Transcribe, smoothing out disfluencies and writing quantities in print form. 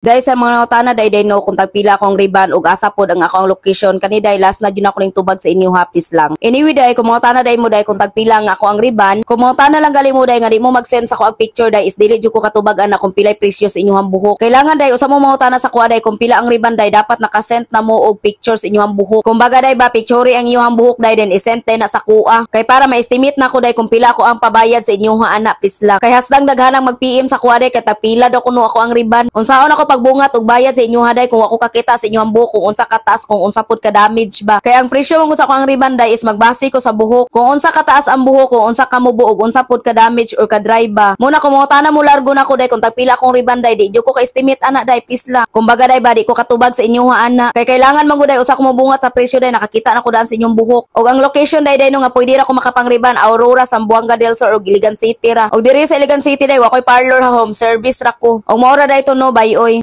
Guys, sa mga nangutana day day no kung tagpila akong riban ug asa pod ang akong location kani day, last na jud ako ning tubag sa inyo hapis lang. Anyway day, kung mangutana day mo day kung tagpila nga ako ang riban, kung mangutana lang gali mo day nga di mo mag-send sa ako og picture day is dili jud ko katubag ana kung pilay presyo sa inyong buhok. Kailangan day usa mo mangutana sa kuha day kung pila ang riban day, dapat nakasend na mo og picture sa inyong buhok. Kumbaga day ba, picture ang inyong buhok day, then isend day na sa kuha. Kay para ma-estimate na ko day kung pila ako ang pabayad sa inyong ana, please lang. Kay hasdang daghanang mag-PM sa kuha day kay tagpila daw kuno ako ang riban. Unsaon ako pagbungat og bayad sa inyong day kung ako kakita sa inyong buhok kung unsa kataas, kung unsa pud ka damage ba? Kay ang presyo man sa ako ang riban day is magbase ko sa buhok. Kung unsa kataas ang buhok, kung unsa ka mubo ug unsa pud ka damage or ka dry ba. Muna kung mangutana mo largo na ko day kung tagpila akong riban day, di jud ko ka estimate ana day, please lang. Kumbaga day ba, di ko katubag sa inyong ana. Kay kailangan man gud day usa ko mobungat sa presyo day nakakita na ko daan sa inyong buhok. Og ang location day day no nga pwede ra ko makapangriban, Aurora, Zamboanga del Sur ug Iligan City ra. Og diri sa Iligan City day wa koy parlor ha, home service ra ko. Og mao ra day to no, bye oy.